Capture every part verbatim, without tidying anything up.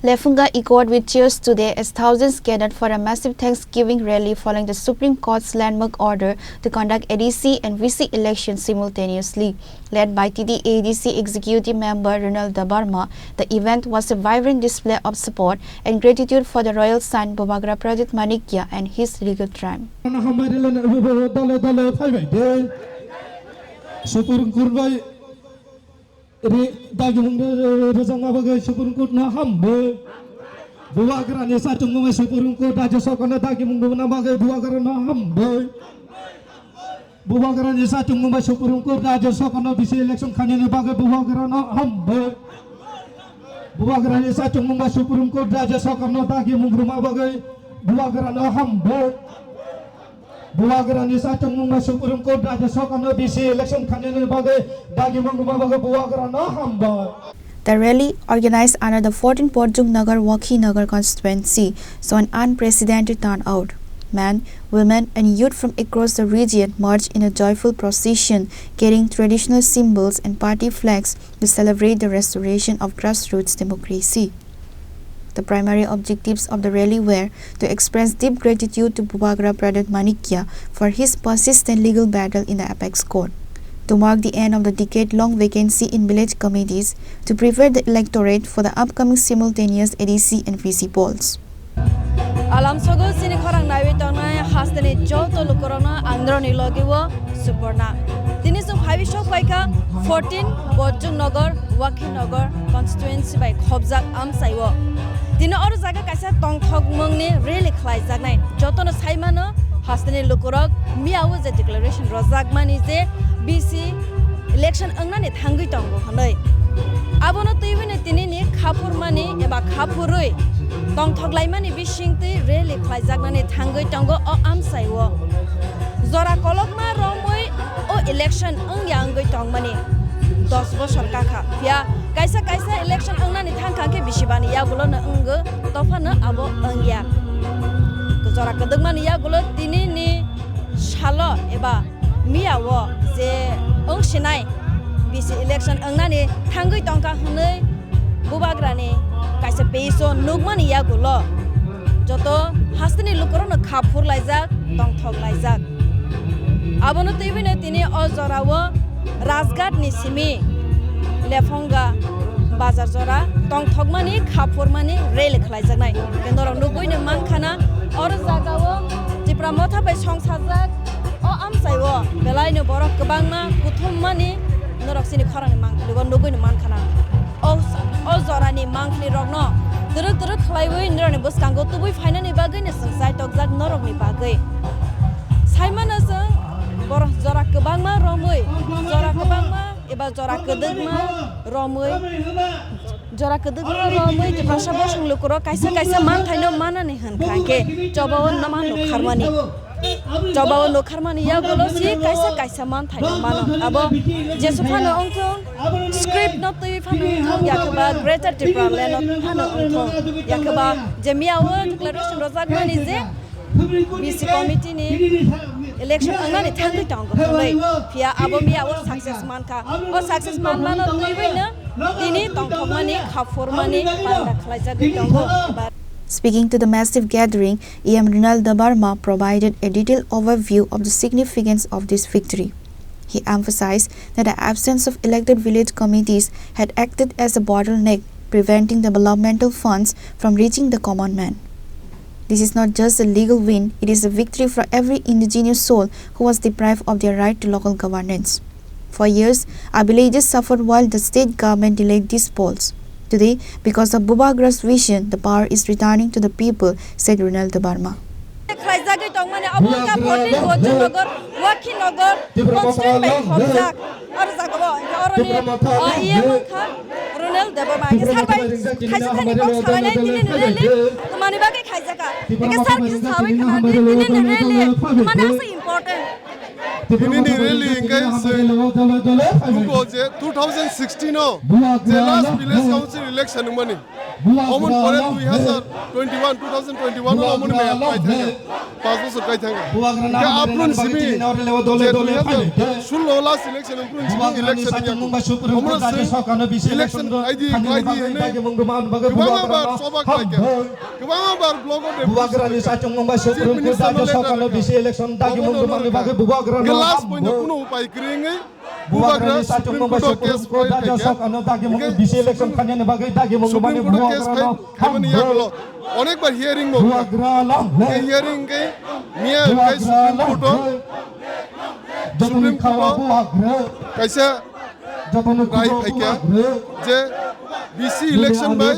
Lefunga echoed with cheers today as thousands gathered for a massive thanksgiving rally following the Supreme Court's landmark order to conduct A D C and V C elections simultaneously. Led by T T A D C Executive Member Ronald Debbarma, the event was a vibrant display of support and gratitude for the royal son Bubagra Pradyut Manikya and his legal triumph. Ano hambai rwlana, dole dole phaibai de. Supreme Court bai ri-, dagimung rw-, rw-, rwjakma bagwi Supreme Court no hambai. Bubagrani sachungmung bai Supreme Court Rajya Sarkar no dagimung rwna bagwi Bubagra no hambai. Bubagrani sachungmung bai Supreme Court Rajya Sarkar no V C election khainani bagwi Bubagra no hambai. Bubagrani sachungmung bai Supreme Court Rajya Sarkar no dagimung rwma bagwi Bubagra no hambai. Bubagrani sachungmung bai Supreme Court Rajya Sarkar no V C election khainani bagwi dagimung rwma bagwi Bubagra no hambai. The rally, organized under the fourteen Borjung Nagar Wakhi Nagar constituency, saw an unprecedented turnout. Men, women, and youth from across the region marched in a joyful procession, carrying traditional symbols and party flags to celebrate the restoration of grassroots democracy. The primary objectives of the rally were to express deep gratitude to Bubagra Pradyut Manikya for his persistent legal battle in the apex court, to mark the end of the decade-long vacancy in village committees, to prepare the electorate for the upcoming simultaneous A D C and V C polls. Alamsogo chini khorang naiwi tongnai hasteni joto lukurokno ang norokni logi o Suporna. Tini chwng phaiwi sok paikha fourteen Borjung Nagar, Wakhi Nagar constituency bai khobjak amchaio. Tini oro jaga kaisa tongthokmungni rally khlaijaknai. Jotono saimano hasteni lukurok miyao je declaration rwjakmani je V C election wngnani thangwi tongo hwnwi. Abono twiwino tinini khaphurmani eba khaphurwi tongthoklaimani bisingtwi rally khlaijaknani thangwi tongo o amchaio. Jora kolokma romwi o election wngya wngwi tongmani dos bosor kakha. Phiya kaisa kaisa election wngnani thangkha khe bisibani yagulono wngo, tophano abo wngya. Jora kwdwkmani yagulo tinini salo eba miyao je wngsinai V C election wngnani thangwi tongkha hwnwi Bubagrani kaisa page o nukmani yagulo joto hasteni lukurokno kha phurlaijak, tongthoklaijak. Abono twiwino tini o jorao Rajghat ni simi Lephonga bazar jora tongthokmani kha phurmani rally khlaijaknai. Hwnkhe norok nugwino mankhana oro jagao Tipra Motha bai songsajak o amchaio belaino borok kwbangma kuthummani norok chini khorangni mangkhligo nugwino mankhana. O, o jorani mangkhli rokno twrwk twrwk khlaiwi norokni bwskango tubui phainani bagwino chwng chaitokjak norokni bagwi. Saimano chwng borok jora kwbangma romwi, jora kwbangma eba jora kwdwkma romwi, jora kwdwkma romwi Tiprasa bosong lukurok kaisa kaisa manthaino manani hwnkha khe chobao no mano kharmani. Chobao nukharmani yagulo si kaisa kaisa manthaino mano. Abo jesu phano wngthung, script no twi phano wngthung, yakhe ba Greater Tipraland no phano wngthung, yakhe ba je miyao declaration rwjakmani je V C committee ni election wngnani thangwi tongo hwnwi. Phiya abo miyao success mankha. O success manmano twiwino tini tongthokmani, kha phurmani panda khlaijagwi tongo. Speaking to the massive gathering, E M Ronald Debbarma provided a detailed overview of the significance of this victory. He emphasized that the absence of elected village committees had acted as a bottleneck, preventing developmental funds from reaching the common man. This is not just a legal win, it is a victory for every indigenous soul who was deprived of their right to local governance. For years, our villages suffered while the state government delayed these polls. Today, because of Bubagra's vision, the power is returning to the people, said Ronald Debbarma. Khlaijagwi tongmani abo wngkha fourteen Bojongnagar, Wakhinagar constituency bai khobjak. Aro jagao oroni, o, E M wngkha Ronald Debbarma. Sir bai khaisa thani kok salai nai, tinini rally mani bagwi khaijaka. Eke sir kisa sawi khana di, tinini rally mani asa important. Tini ni rally hingke se buko je two thousand sixteen o je last village council election wngmani. Omon pore dui hazar twenty-one, two thousand twenty-one o omon me apply thangka. Pas bosor kai thangka. Hingke aphuru simi je dui hazar sullo last election aphuru simi election wngya. Omon se election I D, I D hwnwi kwbangma bar choba khlaikha. Kwbangma bar blogo de Bubagrani sachung mungbai Chief Minister no letter rwkha. Bisi election dagimung dumani bagwi Bubagrano. Last point no kuno upai kwrwi wngwi Bubagrani sachung mungbai Supreme Court o case file khaikha. Hingke bisi election khainani bagwi dagimung dumani Supreme Court o case file khaimani yagulo onek bar hearing bo wngkha. Hingke hearing khe miya hingke Supreme Court o, Supreme Court o kaisa rai phaikha je B C election bai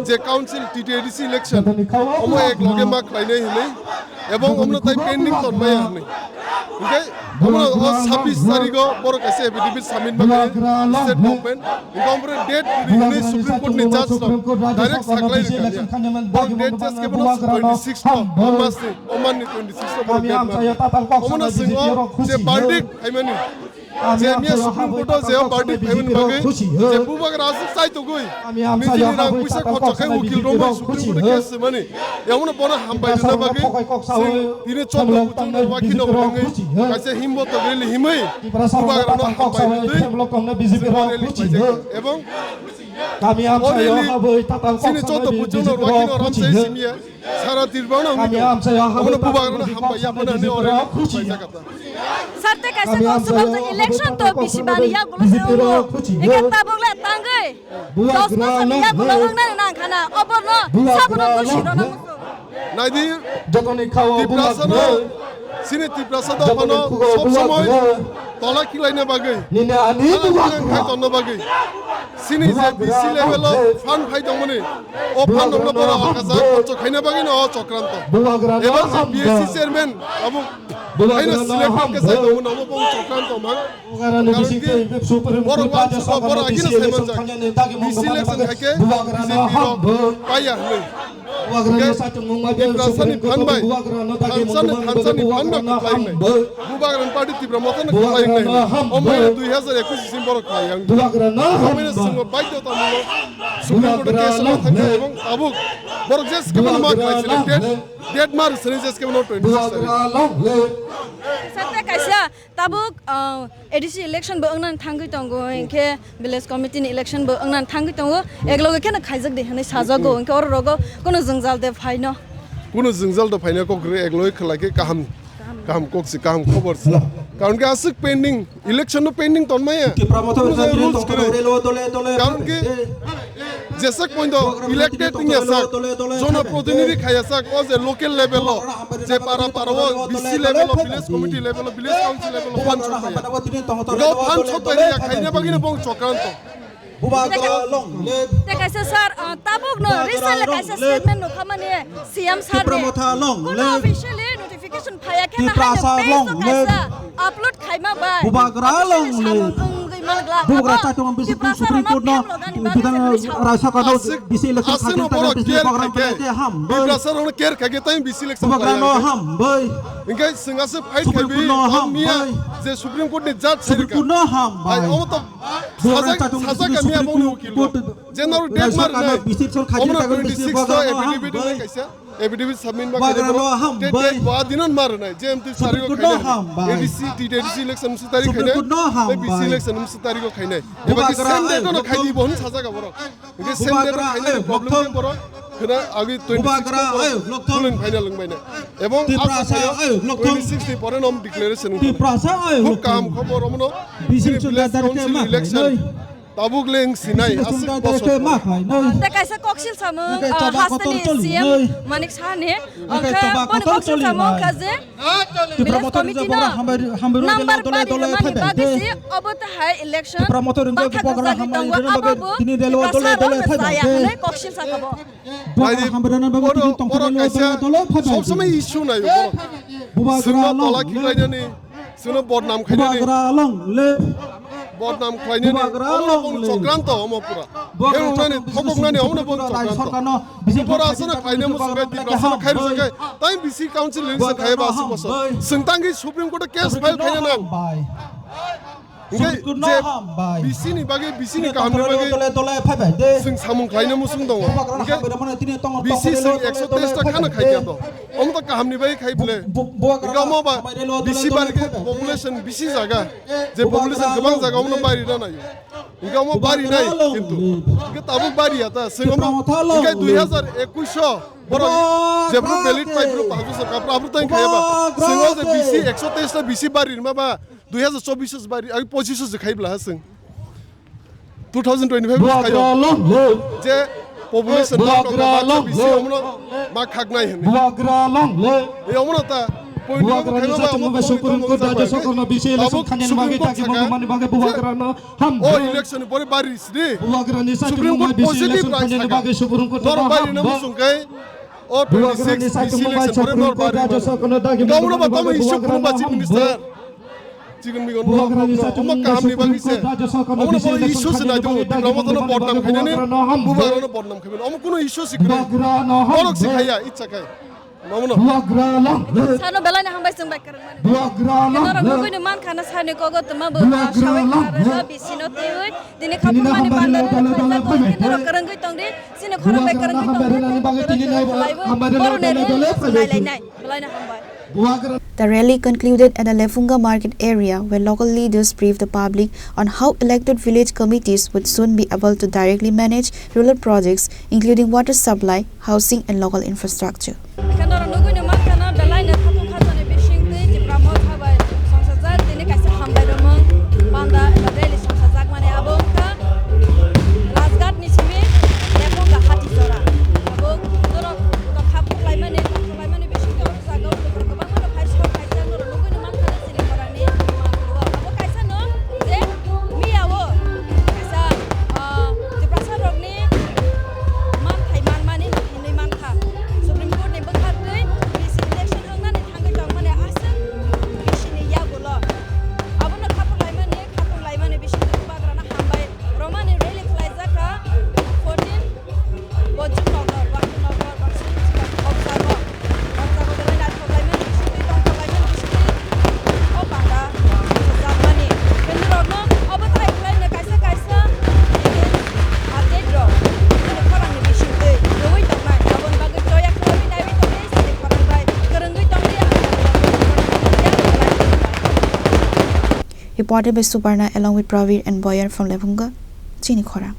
je council T T A D C election omo ek loge ma khlainai hinwi ebong omno tai pending tonmaya hinwi. Hingke omno o sabis tarigo borok kaisa affidavit submit ma khlai state government. Hingke omro date hinwi Supreme Court ni judge rok direct saklai rwkha. Borok date just khe bono twenty six to, o mas ni, o man ni twenty six to borok date ma. Omono swngwi je verdict phaimani. Je miya Supreme Court o je o verdict phaimani bagwi je Bubagra aswk chai togwi nijini rang puisa khorcha khai ukil romwi Supreme Court o case swmani. Yamono bono hambai rwna bagwi chwng tini chwddo buchung ni wakhi no wngwi kaisa himbo togwi lihimwi Bubagra no hambai rwtwi chwng o rally khlaijak. Ebong o rally chini chwddo buchung no wakhi no ramsai simiya. Sara Tripura no wngwi tongo. Omono Bubagrano hambai ya phano hinwi oro khlaijak kha ta. Sarte kaisa kok swbakjak election to bisi bani yagulo se wngo. Hingke tabuk le tangwi dos bosor ni yagulo wngnani nang khana. Oborno sabono dosi rwna muchung. Naidi Tiprasa no, chini Tiprasa dophano sob somoi tola khilaina bagwi, nini ani khai tonna bagwi. Chini je B C level o fund phai tongmani, o fund rokno borok akajak khorcho khaina bagwino o chokranto. Eba je B S C chairman abo haino select khe sai tongmani, omo bo chokranto mang. Karon khe borok wansukgo, borok agini saimanjak. B C election hai khe B J P rok paiya hinwi. Bubagrani sachung mungma Tiprasani phan bai, thansani, thansani phan bai khlainai. Bubagrani party Tipra Motha no khlainai. Omo dui hazar ekush simi borok khlai ang. Omo swngbo baidhota mulo Supreme Court o case no thangkha ebong tabuk borok je skebo no ma khlai selected. Date mar sini je skebo no twenty six tarik. Sate kaisa Tabuk, ah, A D C election bo wngnani thangwi tongo, hinkhe village committee ni election bo wngnani thangwi tongo, ekloge kheno khaijak di hinwi sajago, hinkhe oro rogo kunu jwngjal de phaino. Kunu jwngjal de phaino kok rw ekloge khlai khe kaham, kaham kok si, kaham khobor si. Karon khe aswk pending, election no pending tonmaya. Kunu rules kwrwi. Karon khe Jeswk poito elected wngya sak, jonoprotinidhi khaiya sak, o je local level o, je para para o, B C level o, village committee level o, village council level o phan sok khaiya. Bo phan sok khaiya, khaina bagwino bo chokranto. Te kaisa sir, ah, tabuk no recently kaisa statement nukha mani C M sir ni. Kuno officially notification phaiya khe na haino page o kaisa upload khaima bai. Bubagra long live. Bubagra chatung bisi Supreme Court no bidang raisa kano bisi election khatung taga bisi program khaite ham. Tiprasa rong care khaike tai bisi election Bubagra no ham bai. Ingkai singase fight khabi no ham bai. Je Supreme Court ni judge Supreme Court no ham bai. Omo to sajak sajak kami aboni ukil. Je naro date mar nai. Omo twenty six to affidavit nai kaisa. Affidavit submit ma khaide borok. Te date bo adino ma rwnai, je M T sarigo khainai. A D C, T T A D C election msi tari khainai. Te B C election msi tarigo khainai. Eba ki same date no khaidi bo hwn sajak borok. Eba same date no khainai problem khe borok. Khna agi twenty six to kulen final wngbainai. Ebong asa twenty six ni pore nom declaration wngbainai. Khub kaham khobor omono. Village council election. Tabuk le wng sinai, aswk bosor. Te kaisa koksil samung, ah, hasteni C M Manik Saha ni, angkhe boni koksil samung kha je village committee no number bari mani bagwi si obo tahai election bakha kwchagwi tongo, abo bo Tiprasa rok no chaya hwnwi koksil sakha bo. Naidi, borok kaisa sob somoi issue naio borok. Chwngno tola khiklainani, chwngno bodnam khainani. Bodnam khlainani, omo no bong chokranto, omo pura. Khe wngnani, thokoknani, omo no bong chokranto. Tipra aswk no khlainai muchung khe, Tipra aswk no khai rwjak khe, tai bisi council election khai ba aswk bosor. Chwng tangwi Supreme Court o case file khaina nang. Hingke je bisi ni bagwi, bisi ni kaham ni bagwi chwng samung khlaina muchung tongo. Hingke bisi chwng ekso teis ta khana khai kha to. Omo to kaham ni bagwi khai bole. Hingke omo ba bisi bari khe population bisi jaga. Je population kwbang jaga omo bari na nai. Hingke omo bari nai kintu. Hingke tabuk bari ya ta. Chwng omo hingke dui hazar ekush o borok jebru valid pai bru pass bosor kapra abru tang khai ba. Chwng o je bisi ekso teis ta bisi bari ma ba. Dui hazar chobbish bari, ai, pochish se khai bla ha chwng. Two thousand twenty-five se khai o. Je population ma tong ba bisi omo no ma khak nai hwnwi. Buagra long le. E omo no ta. Buagra ni sati mungbai Supreme Court raja sokol no bisi election khani magi taki mungbai mani magi Buagra no ham. O election ni pore bari sri. Buagra ni sati mungbai bisi election khani magi Supreme Court no ham. Norok bari na musung kai. O twenty-six bisi election pore norok bari. Gauna ba tamo issue kunu ba chief minister. Chigon migon no, omo kaham ni bagwi se. Omo no bo issue se nai do, Tipra Motha no bodnam khainani, Bubagra no bodnam khainani. Omo kuno issue se kwrwi. Borok se khaiya, icha khai. Omo no. Sano belai no hambai chwng bai kwrwng mani. Norok nugwi no man khana sani kogo tuma bo sawai khare no bisi no twiwi. Tini khapur mani bandar no khaijak ko khe norok kwrwngwi tongdi. Sini khorang bai kwrwngwi tongdi. Borok ne rel nai lai nai. Belai no hambai. The rally concluded at the Lefunga market area, where local leaders briefed the public on how elected village committees would soon be able to directly manage rural projects, including water supply, housing, and local infrastructure. Khe norok nugwi no mankha na, belai no khatung khatani bising twi Tipra Motha bai songchajak tini kaisa hambai rwmung panda eba rally songchajakmani abo wngkha Rajghat ni simi Lefunga Hati Jora. Abo norok kha phuklaimani, kha phuklaimani bisingtwi o jaga o lukurok kwbangma no phai sok phaijak, norok nugwi no mankha na chini khorang ni manthai o. Abo kaisa no je miya o kaisa, ah, Tiprasa rok ni manthai manmani no hinwi mankha. Supreme Court ni bwkha twi bisi election wngnani thangwi tongmani aswk bisi ni yagulo. Abono kha phuklaimani, kha phuklaimani bisingtwi Bubagra no hambai romani rally khlaijak kha fourteen Bojong Nagar, Bojong Nagar, Bojong Nagar, Bojong Nagar, Bojong Nagar, Reported by Suparna along with Pravir and Boyer from Lefunga, Chini Khorang.